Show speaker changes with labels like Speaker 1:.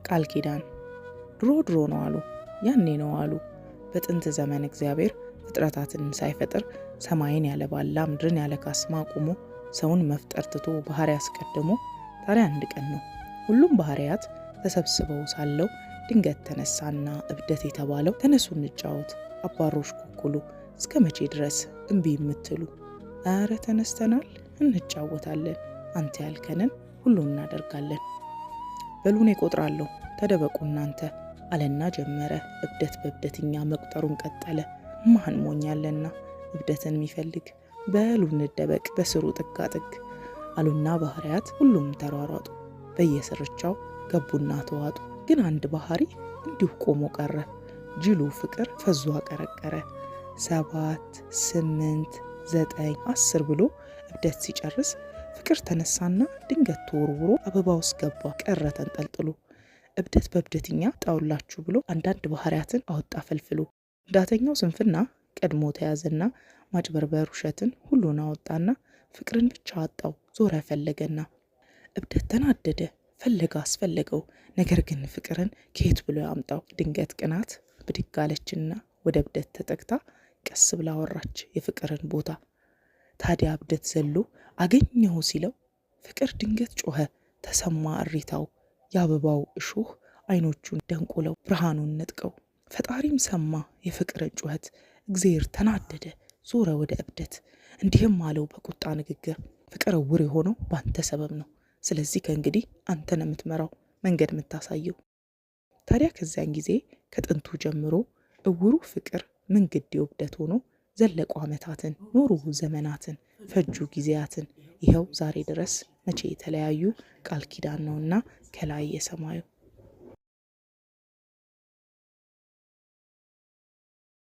Speaker 1: ቃል ኪዳን ድሮ ድሮ ነው አሉ፣ ያኔ ነው አሉ። በጥንት ዘመን እግዚአብሔር ፍጥረታትን ሳይፈጥር፣ ሰማይን ያለ ባላ ምድርን ያለ ካስማ አቁሞ፣ ሰውን መፍጠር ትቶ ባህሪ አስቀድሞ፣ ታዲያ አንድ ቀን ነው ሁሉም ባህሪያት ተሰብስበው ሳለው ድንገት ተነሳና እብደት የተባለው፣ ተነሱ እንጫወት አባሮሽ ኩኩሉ፣ እስከ መቼ ድረስ እምቢ የምትሉ? ኧረ ተነስተናል እንጫወታለን፣ አንተ ያልከንን ሁሉ እናደርጋለን። በሉ እኔ እቆጥራለሁ፣ ተደበቁ እናንተ አለና ጀመረ። እብደት በእብደትኛ መቁጠሩን ቀጠለ። ማን ሞኛለና እብደትን የሚፈልግ? በሉ እንደበቅ በስሩ ጥጋ ጥግ አሉና ባህሪያት ሁሉም ተሯሯጡ። በየስርቻው ገቡና ተዋጡ። ግን አንድ ባህሪ እንዲሁ ቆሞ ቀረ። ጅሉ ፍቅር ፈዞ አቀረቀረ። 7፣ 8፣ 9፣ 10 ብሎ እብደት ሲጨርስ ፍቅር ተነሳና ድንገት ተወርውሮ አበባ ውስጥ ገባ፣ ቀረ ተንጠልጥሎ። እብደት በእብደትኛ ጣውላችሁ ብሎ አንዳንድ ባህሪያትን አወጣ ፈልፍሎ። ዳተኛው ስንፍና ቀድሞ ተያዘና ማጭበርበር ውሸትን ሁሉን አወጣና ፍቅርን ብቻ አጣው ዞረ ፈለገና። እብደት ተናደደ፣ ፈለገ አስፈለገው፣ ነገር ግን ፍቅርን ከየት ብሎ ያምጣው? ድንገት ቅናት ብድግ አለችና ወደ እብደት ተጠግታ ቀስ ብላ አወራች የፍቅርን ቦታ። ታዲያ እብደት ዘሎ አገኘሁ ሲለው ፍቅር ድንገት ጮኸ፣ ተሰማ እሪታው። የአበባው እሾህ አይኖቹን ደንቁለው ብርሃኑን ነጥቀው። ፈጣሪም ሰማ የፍቅርን ጩኸት። እግዜር ተናደደ፣ ዞረ ወደ እብደት። እንዲህም አለው በቁጣ ንግግር፣ ፍቅር እውር የሆነው ባንተ ሰበብ ነው። ስለዚህ ከእንግዲህ አንተ ነው የምትመራው፣ መንገድ የምታሳየው። ታዲያ ከዚያን ጊዜ ከጥንቱ ጀምሮ እውሩ ፍቅር ምንግዴው እብደት ሆኖ ዘለቁ ዓመታትን፣ ኖሩ ዘመናትን፣ ፈጁ ጊዜያትን፣ ይኸው ዛሬ ድረስ መቼ የተለያዩ፣ ቃል ኪዳን ነውና ከላይ የሰማዩ።